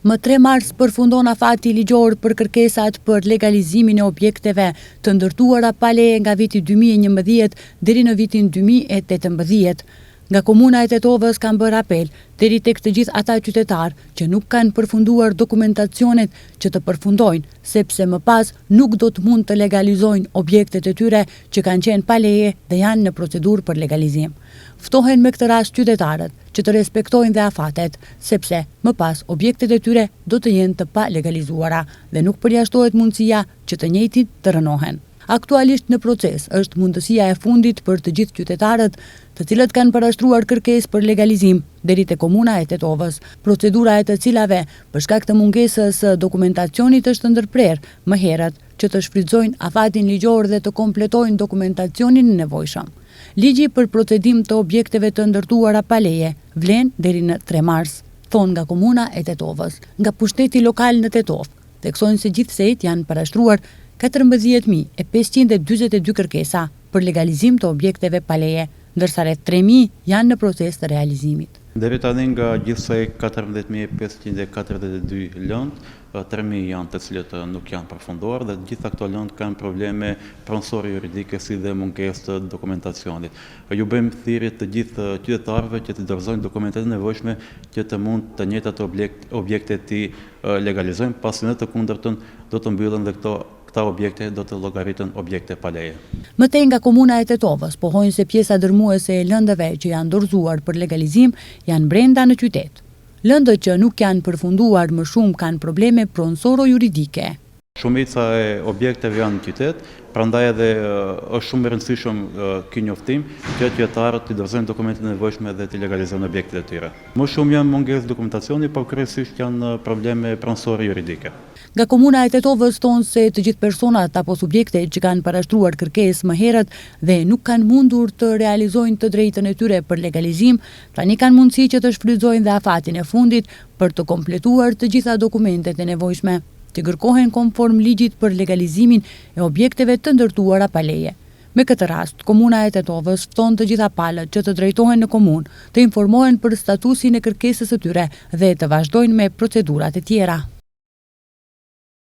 Më tre mars përfundon afati ligjor për kërkesat për legalizimin e objekteve të ndërtuara pa leje nga viti 2011 deri në vitin 2018. Nga Komuna e Tetovës kanë bërë apel deri tek të gjithë ata qytetarë që nuk kanë përfunduar dokumentacionet që të përfundojnë, sepse më pas nuk do të mund të legalizojnë objektet e tyre që kanë qenë pa leje dhe janë në procedurë për legalizim. Ftohen me këtë rast qytetarët që të respektojnë dhe afatet, sepse më pas objektet e tyre do të jenë të palegalizuara dhe nuk përjashtohet mundësia që të njëjtit të rrënohen. Aktualisht në proces është mundësia e fundit për të gjithë qytetarët, të cilët kanë parashtruar kërkesë për legalizim deri te Komuna e Tetovës, procedura e të cilave për shkak të mungesës së dokumentacionit është ndërprerë më herët, që të shfrytëzojnë afatin ligjor dhe të kompletojnë dokumentacionin e nevojshëm. Ligji për procedim të objekteve të ndërtuara pa leje vlen deri në tre mars, thonë nga Komuna e Tetovës. Nga pushteti lokal në Tetovë, theksojnë se gjithsejt janë parashtruar 14.542 kërkesa për legalizim të objekteve pa leje, ndërsa rreth 3.000 janë në proces të realizimit. Deri tani nga gjithsej 14.542 lëndë, 3.000 janë të cilët nuk janë përfunduar dhe të gjitha këto lëndë kanë probleme pronësore juridike si dhe mungesë të dokumentacionit. Ju bëjmë thirrje të gjithë qytetarëve që të dorëzojnë dokumentet e nevojshme që të mund të njëjtat objekte t'i legalizojnë, pasi në të kundërtën do të mbyllen dhe këto këta objekte do të llogariten objekte pa leje. Më tej nga Komuna e Tetovës pohojnë se pjesa dërmuese e lëndëve që janë dorëzuar për legalizim janë brenda në qytet. Lëndët që nuk janë përfunduar më shumë kanë probleme pronësoro juridike. Shumica e objekteve janë në qytet, prandaj edhe është shumë i rëndësishëm ky njoftim që qytetarët t'i dorëzojnë dokumentet e nevojshme dhe t'i legalizojnë objektet e tyre. Më shumë janë mungesë dokumentacioni, por kryesisht janë probleme pronësore juridike. Nga Komuna e Tetovës thonë se të gjithë personat apo subjektet që kanë parashtruar kërkesë më herët dhe nuk kanë mundur të realizojnë të drejtën e tyre për legalizim, tani kanë mundësi që të shfrytëzojnë dhe afatin e fundit për të kompletuar të gjitha dokumentet e nevojshme, që kërkohen konform ligjit për legalizimin e objekteve të ndërtuara pa leje. Me këtë rast, Komuna e Tetovës fton të gjitha palët që të drejtohen në komunë, të informohen për statusin e kërkesës së tyre dhe të vazhdojnë me procedurat e tjera.